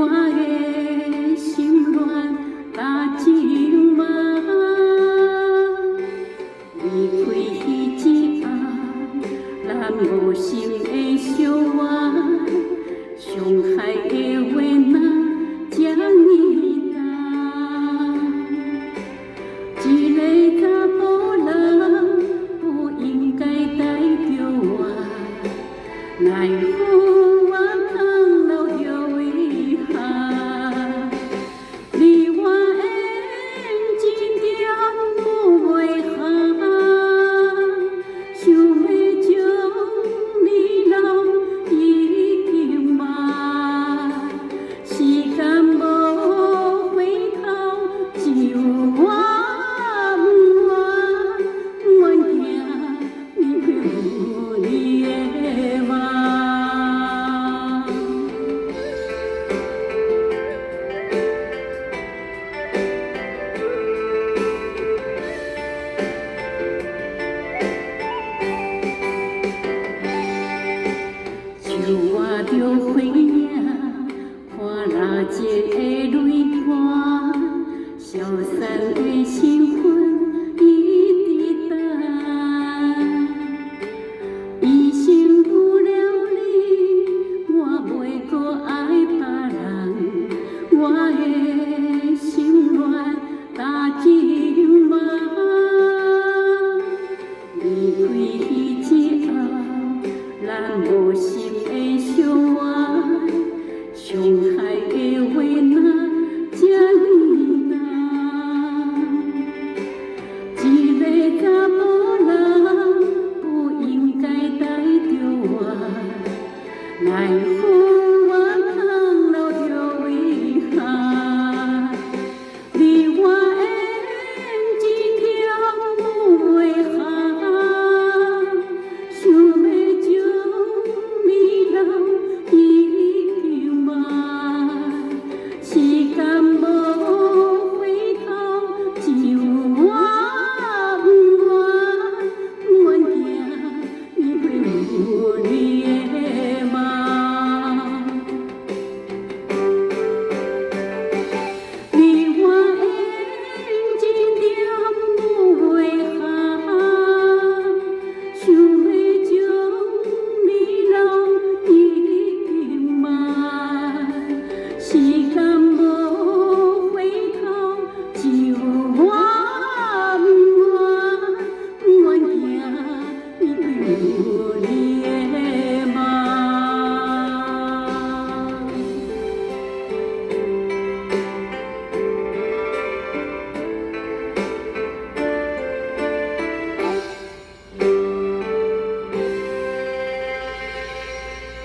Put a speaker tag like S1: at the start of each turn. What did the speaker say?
S1: 我的心亂甲情夢。離開彼一暗，咱無心的相愛，傷害的話哪這呢重？一个查埔人不應該帶著我，奈何我空留著遺憾。你我緣一點無袂合，想欲將你留已經晚。時間無回頭，只有我不願，不願行離開有你的夢。手握著花影，看落一个淚乾，消散的